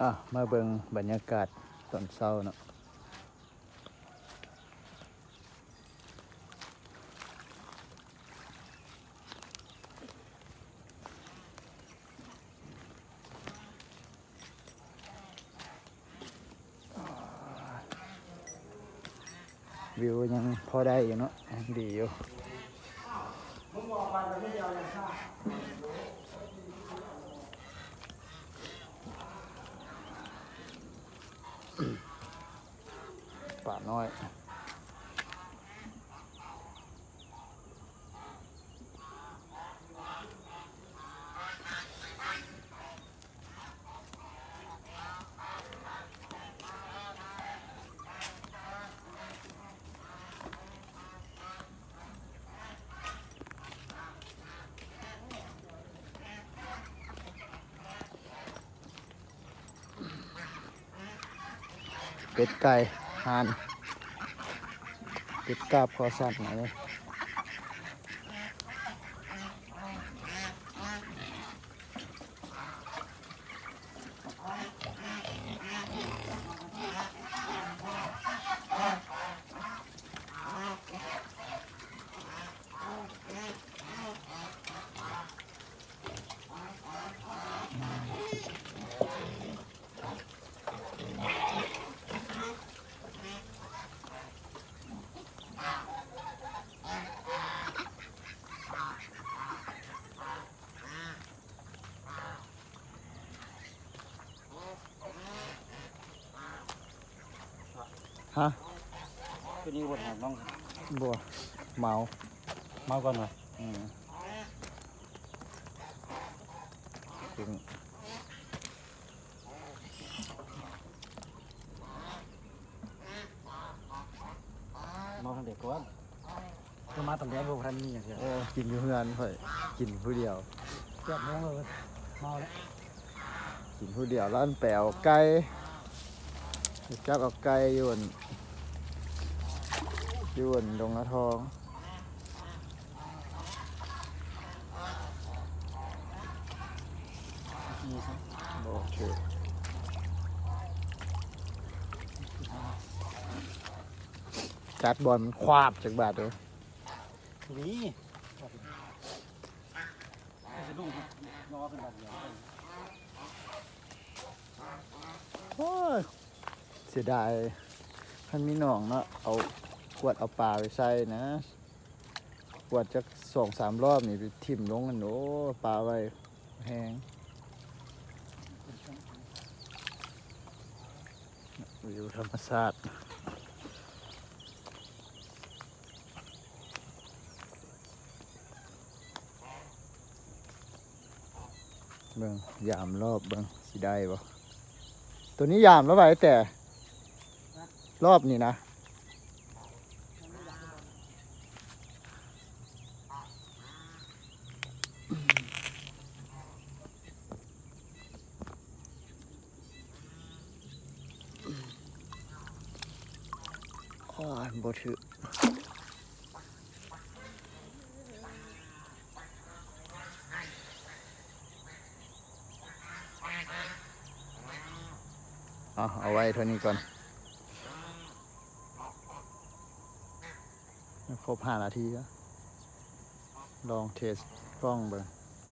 ອ່ະ ມາເບິ່ງບັນຍາກາດຕອນເຊົ້າເນາະ. ວິວຍັງພໍໄດ້ຢູ່ເນາະ ຍັງດີຢູ່. ປານ້ອຍ. ເປັດໄກ່ ຫ່ານ ເປັດກາບຄໍສັ້ນອັນນີ້. ຮະ? ຄືນີ້ບໍ່ຖາມນ້ອງ ບໍ່ ເມົາ ເມົາກ່ອນຫວາ? ອືມ ເມົາທັງເດັກກ່ອນ. ກໍມາຕອນແລງບໍ່ທັນມີຫຍັງເທື່ອ. ເອີ ກິນຢູ່ເຮືອນຂ້ອຍ ກິນຜູ້ດຽວ. ແປດໂມງແລ້ວ ເມົາແລ້ວ. ກິນຜູ້ດຽວ ແລ້ວອັນໄປເອົາໄກ່ ໄປຈັບເອົາໄກ່ຢູ່ອັນ ຢູ່ອັນດົງນາທອງ. ບໍ່ຖືກ ຈັດບ່ອນມັນຄວາບຈັກບາດເດີ. ນີ້ ໂອ້ຍ ເສຍດາຍ ຄັນມີໜອງເນາະ ເອົາກວດເອົາປາໄປໃສ່ນະ. ກວດຈັກສອງສາມລອບນີ້ໄປຖິ້ມລົງຫັ້ນ ໂອ້ ປາໄວແຮງ. ວິວທຳມະຊາດ ເບິ່ງ ຢາມລອບເບິ່ງ ຊິໄດ້ບໍ່? ໂຕນີ້ຢາມລະໄວແຕ່ ລອບນີ້ນະ. ໂອ້ຍ ບໍ່ຖືກ. ເອົາ ເອົາໄວ້ເທົ່ານີ້ກ່ອນ ຄົບຫ້ານາທີ ລອງເທສກ້ອງເບິ່ງ.